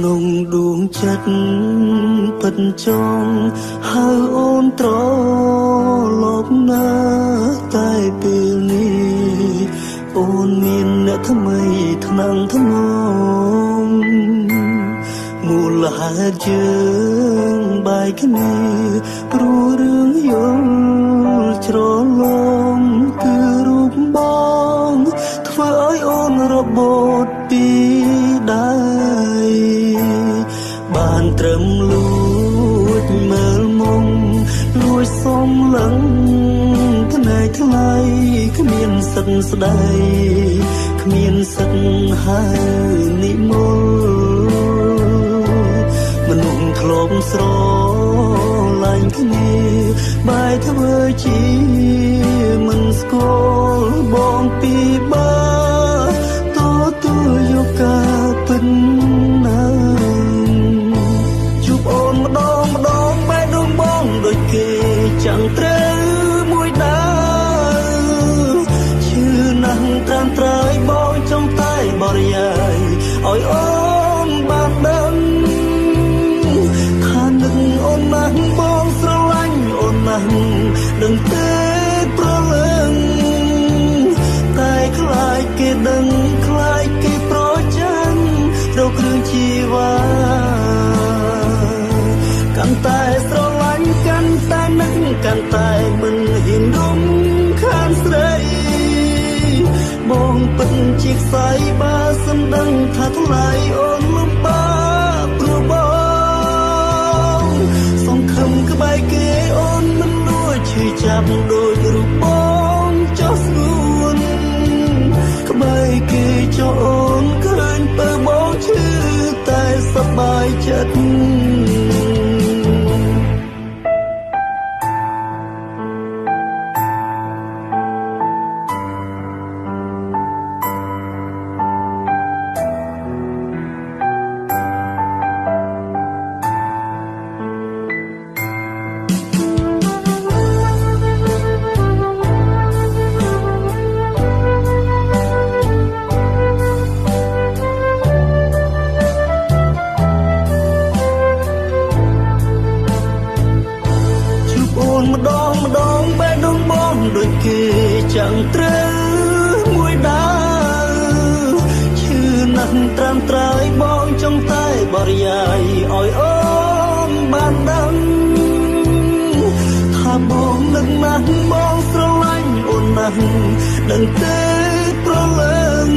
ក្នុងដួងចិត្តពិតចង់ហៅអូនត្រឡប់ណាតែពេលនេះអូនមានអ្នកថ្មីថ្នាំងថ្នមមូលហេតុយើងបែកគ្នាព្រោះរឿងយល់ច្រឡំគឺរូបបងធ្វើឲ្យអូនរបូតពីដៃបានត្រឹមលួចមើលមុំលួចសុំលឹងភ្នែកថ្លៃគ្មានសិទ្ធស្ដីគ្មានសិទ្ធហៅនិមលមនុស្សធ្លាប់ស្រឡាញ់គ្នាបែរធ្វើជាមិនស្គាល់បងពីបាទទួលយកការពិតណាជួបអូនម្ដងម្ដងបែរដងបងដូចគេចាំងត្រូវមួយដើឈឺណាស់ត្រាំត្រើយបងចង់តែបរិយាយឲ្យអូនបានដឹងថានឹកអូនណាស់បងស្រឡាញ់អូនណាស់ដឹងទេប្រលឹងតែខ្លាចគេដឹងខ្លាចគេប្រច័នរកគ្រឿងជីវ៉ាកាន់តែស្រឡាញ់កាន់តែនឹកកាន់តែមិនហ៊ានរំខានស្រីបងពិតជាខ្សែបើសិនដឹងថាថ្លៃអូនលំបាកព្រោះបងសង្ឃឹមក្បែរគេអូនមិនលួចឈឺចាប់ដូចរូបបងចោះស្ងួនក្បែរគេចោះអូនឃើញពើបងឈឺតែសប្បាយចិត្តម្ដងម្ដងបែរដងបងដូចគេចាំងត្រូវមួយដើឈឺណាស់ត្រាំត្រើយបងចង់តែបរិយាយឲ្យអូនបានដឹងថាបងនឹកណាស់បងស្រឡាញ់អូនណាស់ដឹងទេប្រលឹង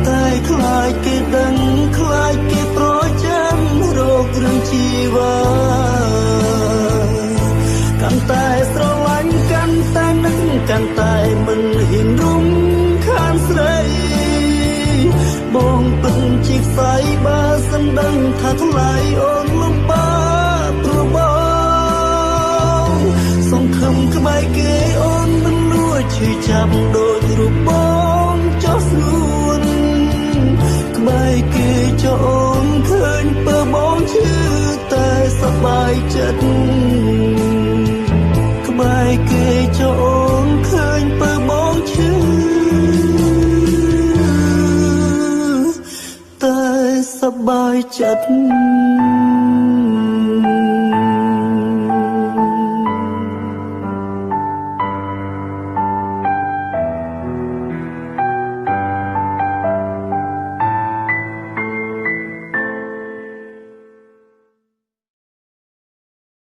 តែខ្លាចគេដឹងខ្លាចគេប្រចាំរករឿងជីវ៉ាកាន់តែស្រឡាញ់កាន់តែនឹកកាន់តែមិនហ៊ានរំខានស្រីបងពិតជាខ្សែបើសិនដឹងថាថ្លៃអូនលំបាកព្រោះបងសង្ឃឹមក្បែរគេអូនមិនលួចឈឺចាប់ដូចរូបបងចោះស្ងួនក្បែរគេចោះអូនឃើញពើបងឈឺតែសប្បាយចិត្តក្បែរគេចោះអូនឃើញពើបងឈឺតែសប្បាយចិត្ត។